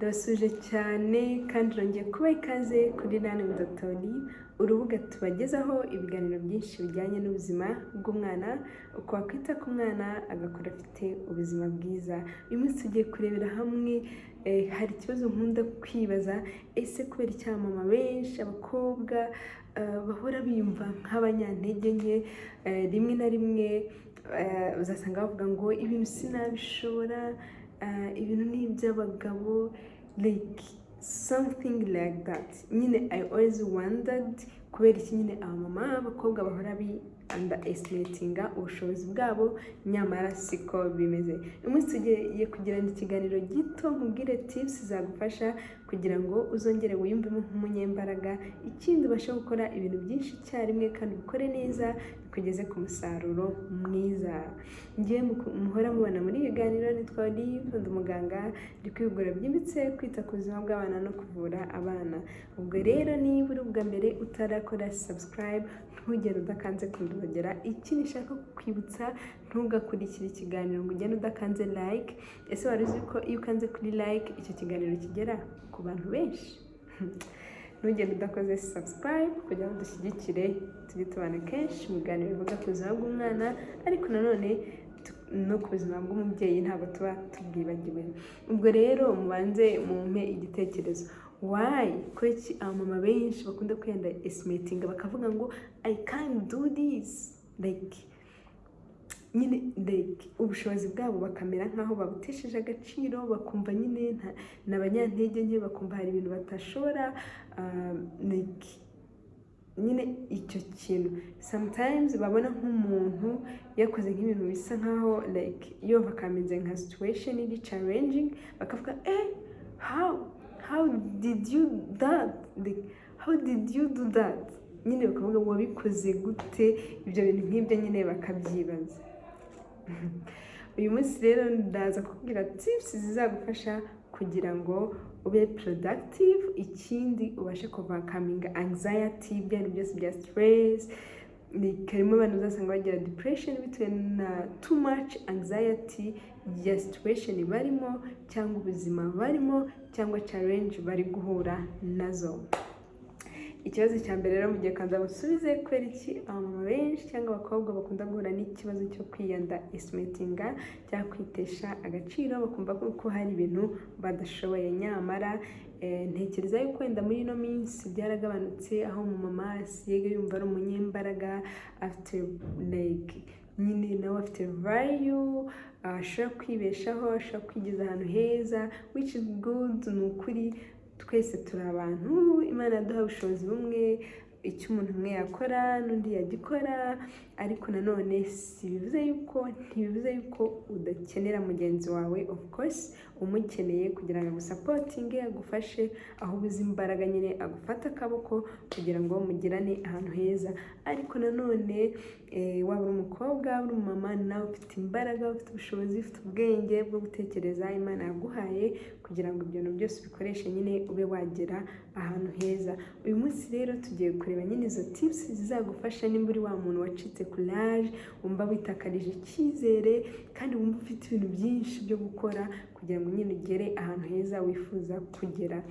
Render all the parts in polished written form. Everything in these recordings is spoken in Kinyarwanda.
Ndabasuhuje cyane kandi nongeye kubaha ikaze kuri Learning Dr. Olive, urubuga tubagezaho ibiganiro byinshi bijyanye n'ubuzima bw'umwana, uko wakwita ku mwana agakura afite ubuzima bwiza. Uyu munsi tugiye kurebera hamwe, hari ikibazo nkunda kwibaza: ese kubera iki abamama benshi, abakobwa, bahora biyumva nk'abanyantege nke? Rimwe na rimwe uzasanga bavuga ngo ibintu sinabishobora, ibintu ni iby'abagabo, like something like that. Nyine I always wondered kubera iki nyine abamama, abakobwa bahora bi underestimatinga ubushobozi bwabo, nyamara siko bimeze. Uyu munsi tugiye kugirana ikiganiro gito, nkubwire tips zagufasha kugira ngo uzongere wiyumvemo nk'umunyembaraga, ikindi ubashe gukora ibintu byinshi icyarimwe kandi ubikore neza, bikugeze ku musaruro mwiza. Ngiye muhora mubona muri ibi biganiro nitwa Olive, ndi umuganga, ndi kwihugura byimbitse kwita ku buzima bw'abana no kuvura abana. Ubwo rero niba uri ubwa mbere utarakora subscribe, ntugende udakanze ku nzogera. Ikindi nshaka kukwibutsa, ntugakurikire ikiganiro ngo ugende udakanze like. Ese wari uzi ko iyo ukanze kuri like icyo kiganiro kigera ku bantu benshi? Ntugende udakoze subscribe kugira ngo dushyigikire, tujye tubana kenshi mu biganiro bivuga ku buzima bw'umwana, ariko nanone no ku buzima bw'umubyeyi ntabwo tuba tubwibagiwe. Ubwo rero mubanze mumpe igitekerezo: why, kuki abamama benshi bakunda kwi underestimatinga, bakavuga ngo "I can't do this"? Like nyine like ubushobozi bwabo bakamera nk'aho babutesheje agaciro, bakumva nyine ni abanyantege nke, bakumva hari ibintu batashobora. Like nyine icyo kintu sometimes babona nk'umuntu yakoze nk'ibintu bisa nkaho like overcominze nka situation iri challenging, bakavuga "Eh, how did you that?" Like, "How did you do that?" Nyine bakavuga ngo "Wabikoze gute?" Ibyo bintu nk'ibyo nyine bakabyibaza. Uyu munsi rero ndaza kukubwira tips zizagufasha kugira ngo ube productive, ikindi ubashe kuovercominga anxiety, bya bintu byose bya stress. Harimo abantu uzasanga bagira depression bitewe na too much anxiety ya situation barimo, cyangwa ubuzima barimo, cyangwa challenge bari guhura nazo. Ikibazo cya mbere rero mugiye kanza musubize: kubera iki abamama benshi cyangwa abakobwa bakunda guhura n'ikibazo cyo kwi underestimatinga cyangwa kwitesha agaciro, bakumva ko hari ibintu badashoboye? Nyamara ntekereza yuko wenda muri ino minsi byaragabanutse, aho umumama asigaye yumva ari umunyembaraga, afite like nyine nawe afite value, ashobora kwibeshaho, ashobora kwigeza ahantu heza, which is good. Ni ukuri twese turi abantu, Imana yaduha ubushobozi bumwe, icyo umuntu umwe yakora n'undi yagikora, ariko nanone si bivuze yuko, ntibivuze yuko udakenera mugenzi wawe. Of course umukeneye kugira ngo agusupportinge, agufashe aho ubuze imbaraga, nyine agufate akaboko kugira ngo mugirane ahantu heza. Ariko nanone waba uri umukobwa, waba uri umumama, nawe ufite imbaraga, ufite ubushobozi, ufite ubwenge bwo gutekereza Imana yaguhaye kugira ngo ibyo bintu byose ubikoreshe, nyine ube wagera ahantu heza. Uyu munsi rero tugiye kureba nyine izo tips zizagufasha nimba uri wa muntu wacitse courage, wumva witakarije icyizere kandi wumva ufite ibintu byinshi byo gukora kugira ngo nyine ugere ahantu heza wifuza kugera.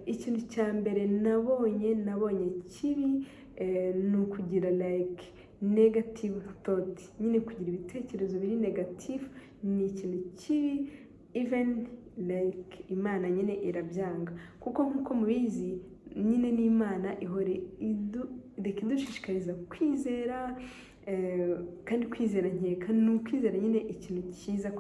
Ikintu cya mbere nabonye kibi ni ukugira like negative thought. Nyine kugira ibitekerezo biri negative ni ikintu kibi, even like Imana nyine irabyanga, kuko nk'uko mubizi nyine n'Imana ihora reka idushishikariza kwizera, kandi kwizera nkeka ni ukwizera nyine ikintu cyiza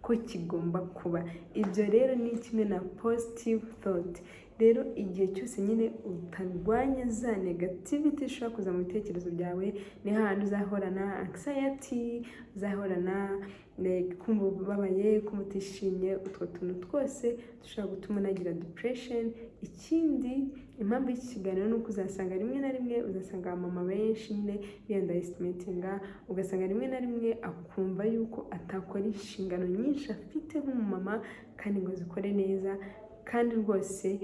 ko kigomba kuba. Ibyo rero ni kimwe na positive thought. Rero igihe cyose nyine utarwanya za negativity ishobora kuza mu bitekerezo byawe, ni hahandi uzahorana anxiety, uzahorana like kumva ubabaye, kumva utishimye, utwo tuntu twose dushobora gutuma unagira depression. Ikindi, impamvu y'iki kiganiro ni uko uzasanga rimwe na rimwe uzasanga abamama benshi nyine bi underestimatinga, ugasanga rimwe na rimwe akumva yuko atakora inshingano nyinshi afite nk'umumama kandi ngo azikore neza kandi rwose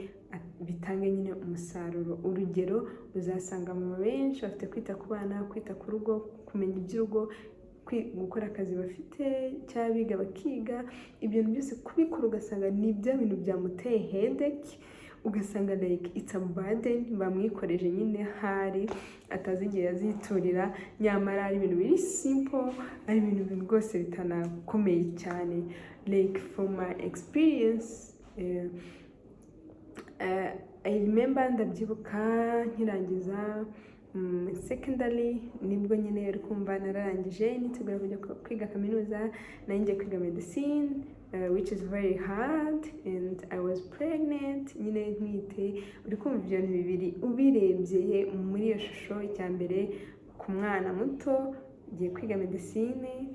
bitange nyine umusaruro. Urugero, uzasanga abamama benshi bafite kwita ku bana, kwita ku rugo, kumenya iby'urugo. gukora akazi bafite, cyangwa biga bakiga, ibyo bintu byose kubikora ugasanga ni bya bintu byamuteye headache, ugasanga like it's a burden bamwikoreje nyine, hari atazi igihe aziturira, nyamara ari ibintu biri simple, ari ibintu rwose bitanakomeye cyane. Like from my experience, I remember, ndabyibuka nkirangiza secondary, nibwo nyine uri kumva nararangije nitegura kujya kwiga kaminuza. Nari ngiye kwiga medicine, which is very hard, and I was pregnant, nyine ntwite. Uri kumva ibyo bintu bibiri ubirebye muri iyo shusho, icya mbere ku mwana muto ugiye kwiga medicine,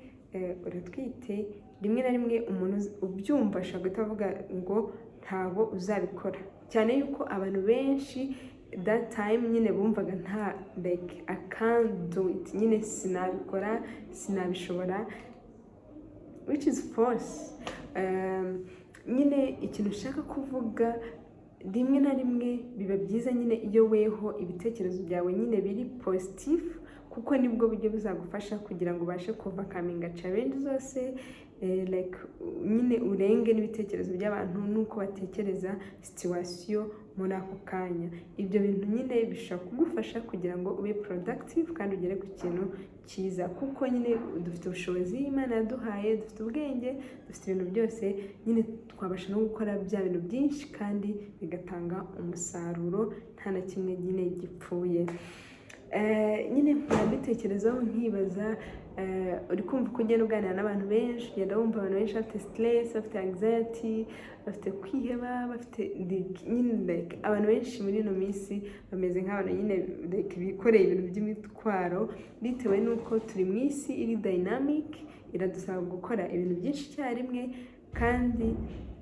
uratwite, rimwe na rimwe umuntu ubyumva ashobora guhita avuga ngo ntabwo uzabikora, cyane yuko abantu benshi that time nyine bumvaga nta like I can't do it, nyine sinabikora, sinabishobora, which is false. Nyine ikintu ushaka kuvuga, rimwe na rimwe biba byiza nyine iyo weho ibitekerezo byawe nyine biri positive, kuko nibwo buryo buzagufasha kugira ngo ubashe kuovercominga challenge zose, like nyine urenge n'ibitekerezo by'abantu n'uko batekereza situation muri ako kanya. Ibyo bintu nyine bishobora kugufasha kugira ngo ube productive kandi ugere ku kintu cyiza, kuko nyine dufite ubushobozi Imana yaduhaye, dufite ubwenge, dufite ibintu byose, nyine twabasha no gukora bya bintu byinshi kandi bigatanga umusaruro, nta na kimwe nyine gipfuye. Nyine mpora mbitekerezaho nkibaza, uri kumva uko ugenda uganira n'abantu benshi, ugenda wumva abantu benshi bafite stress, bafite anxiety, bafite kwiheba, bafite nyine like abantu benshi muri ino minsi bameze nk'abantu nyine like bikoreye ibintu by'imitwaro, bitewe n'uko turi mu isi iri dynamic, iradusaba gukora ibintu byinshi icyarimwe. Kandi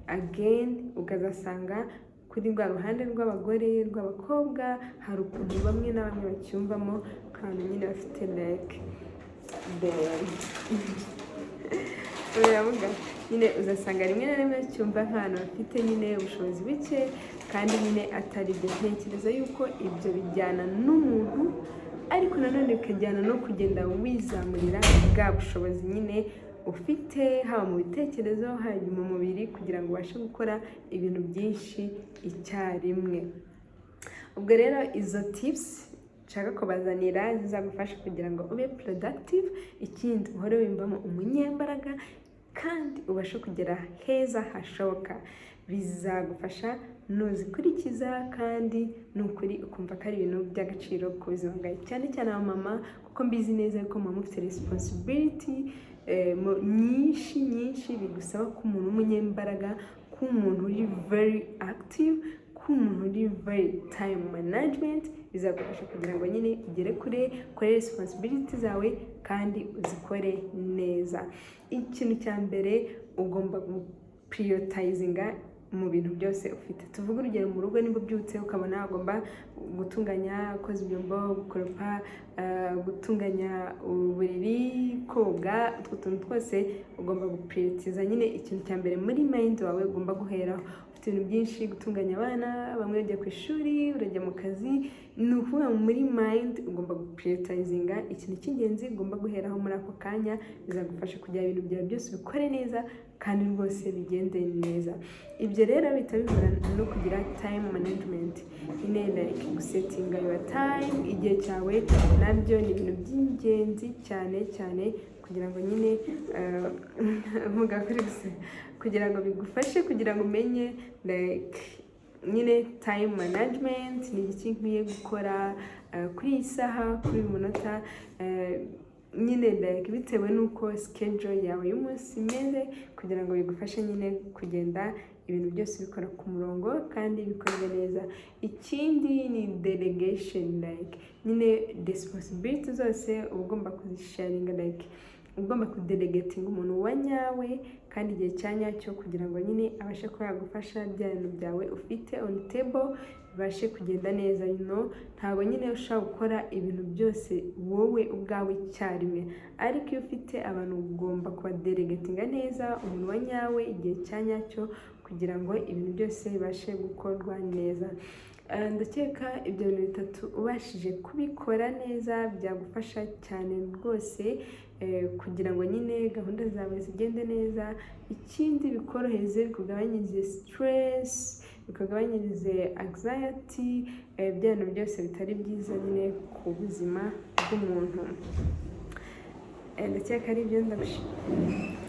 again ukazasanga kuri rwa ruhande rw'abagore, rw'abakobwa, hari ukuntu bamwe na bamwe bacyumvamo nk'abantu nyine bafite like the biravuga nyine, uzasanga rimwe na rimwe cyumva nk'abantu bafite nyine ubushobozi buke, kandi nyine atari byo. Ntekereza yuko ibyo bijyana n'umuntu, ariko nanone bikajyana no kugenda wizamurira bwa bushobozi nyine ufite, haba mu bitekerezo, haba mu mubiri, kugira ngo ubashe gukora ibintu byinshi icyarimwe. Ubwo rero izo tips nshaka kubazanira zizagufasha kugira ngo ube productive, ikindi uhore wiyumvamo umunyembaraga kandi ubashe kugera heza hashoboka, bizagufasha nuzikurikiza, kandi ni ukuri ukumva ko ari ibintu by'agaciro ku buzima bwawe, cyane cyane abamama, kuko mbizi neza ko mama ufite responsibility nyinshi nyinshi, bigusaba ko umuntu w'umunyembaraga, ko umuntu uri very active, ko umuntu uri very time management. Bizagufasha kugira ngo nyine ugere kure, ukore responsibility zawe kandi uzikore neza. Ikintu cya mbere, ugomba guprioritizinga mu bintu byose ufite. Tuvuge urugero, mu rugo, niba ubyutse ukabona ugomba gutunganya, koza ibyombo, gukoropa, gutunganya uburiri, koga, utwo tuntu twose ugomba guprioritiza nyine ikintu cya mbere muri mind wawe ugomba guheraho. Ufite ibintu byinshi, gutunganya abana, bamwe bajya ku ishuri, urajya mu kazi, ni ukuvuga ngo muri mind ugomba guprioritizinga ikintu cy'ingenzi ugomba guheraho muri ako kanya. Bizagufasha kugira ibintu byawe byose ubikore neza kandi rwose bigende neza. Ibyo rero bihita bihura no kugira time management nyine, like gusettinga your time, igihe cyawe, nabyo ni ibintu by'ingenzi cyane cyane, kugira ngo nyine mugakore gusa kugira ngo bigufashe kugira ngo umenye like nyine time management ni iki nkwiye gukora kuri iyi saha, kuri uyu munota, nyine like bitewe n'uko schedule yawe y'umunsi imeze, kugira ngo bigufashe nyine kugenda ibintu byose bikora ku murongo kandi bikorwe neza. Ikindi ni delegation, like nyine responsibility zose uba ugomba kuzisharinga, like ugomba kudelegatinga umuntu wa nyawe kandi igihe cya nyacyo, kugira ngo nyine abashe kuba yagufasha bya bintu byawe ufite on table bibashe kugenda neza. Ntabwo nyine ushobora gukora ibintu byose wowe ubwawe icyarimwe, ariko iyo ufite abantu ugomba kubadelegatinga neza, umuntu wa nyawe, igihe cya nyacyo, kugira ngo ibintu byose bibashe gukorwa neza. Ndakeka ibyo bintu bitatu ubashije kubikora neza byagufasha cyane rwose. kugira ngo nyine gahunda zawe zigende neza. Ikindi, bikorohereze, bikugabanyirize stress, bikugabanyirize anxiety, bya bintu byose bitari byiza nyine ku buzima bw'umuntu. Ndakeka ari ibyo. Ndagushimiye.